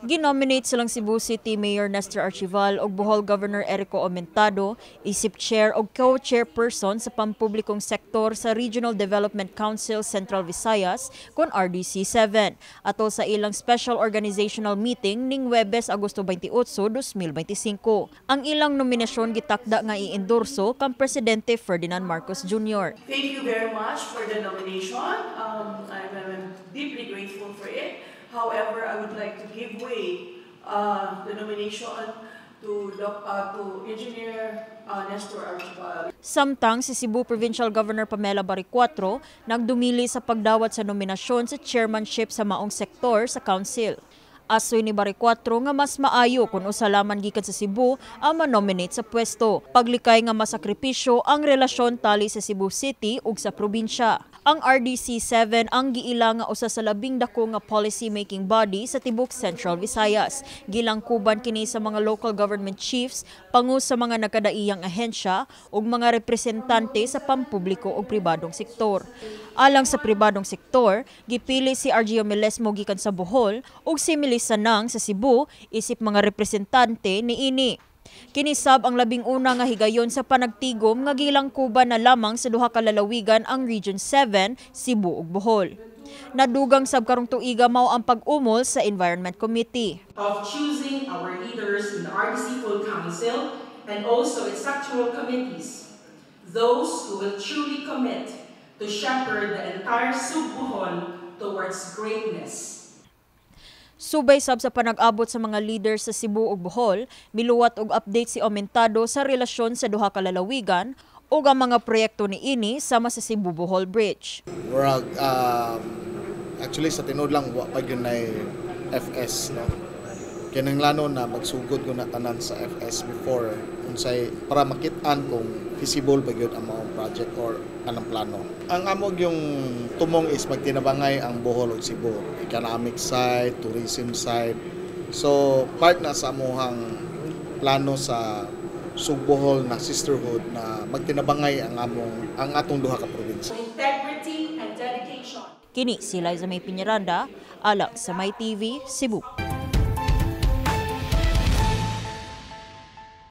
Ginominate silang Cebu City Mayor Nestor Archival ug Bohol Governor Erico Aumentado isip chair ug co-chairperson sa pampublikong sektor sa Regional Development Council Central Visayas kon RDC 7 atol sa ilang special organizational meeting ning Webes, Agosto 28, 2025. Ang ilang nominasyon gitakda nga iendorso kang Presidente Ferdinand Marcos Jr. Thank you very much for the nomination. I'm deeply grateful for it. However, I would like to give way the nomination to Engineer Nestor Archival. Samtang si Cebu Provincial Governor Pamela Baricuatro nagdumili sa pagdawat sa nominasyon sa chairmanship sa maong sektor sa council. Asoy ni Baricuatro nga mas maayo kung usa lamang gikan sa Cebu ang manominate sa pwesto. Paglikay nga masakripisyo ang relasyon tali sa Cebu City ug sa probinsya. Ang RDC 7 ang giila nga usa sa labing dako nga policy making body sa tibok Central Visayas. Gilangkuban kini sa mga local government chiefs, pangu sa mga nagkadaiyang ahensya ug mga representante sa pampubliko ug pribadong sektor. Alang sa pribadong sektor, gipili si Argeo Melesmo gikan sa Bohol ug si Melissa Nang sa Cebu isip mga representante niini. Kini sab ang labing una nga higayon sa panagtigom nga gilangkuban na lamang sa duha ka lalawigan ang Region 7, Cebu ug Bohol. Nadugang sab karong tuiga mao ang pag-umol sa Environment Committee. Of choosing our leaders in the RDC Full Council and also its sectoral committees, those who will truly commit to shepherd the entire Sugbuhol towards greatness. Subay sab sa panag-abot sa mga leaders sa Cebu ug Bohol, miluwat og update si Aumentado sa relasyon sa duha ka lalawigan ug ang mga proyekto niini sama sa Cebu Bohol Bridge. Murag actually sa tinuod lang, wa pa gyud nay FS, no. Kinahanglanon na magsugod ko na tanan sa FS before unsay para makit-an kung feasible ba gyud ang maong project or anong plano. Ang amo yung tumong is magtinabangay ang Bohol ug Cebu, economic side, tourism side. So part na sa amuhang plano sa Sugbohol na sisterhood na magtinabangay ang atong duha ka probinsya. Integrity and dedication. Kini si Liza May Piñaranda, alang sa My TV, Cebu.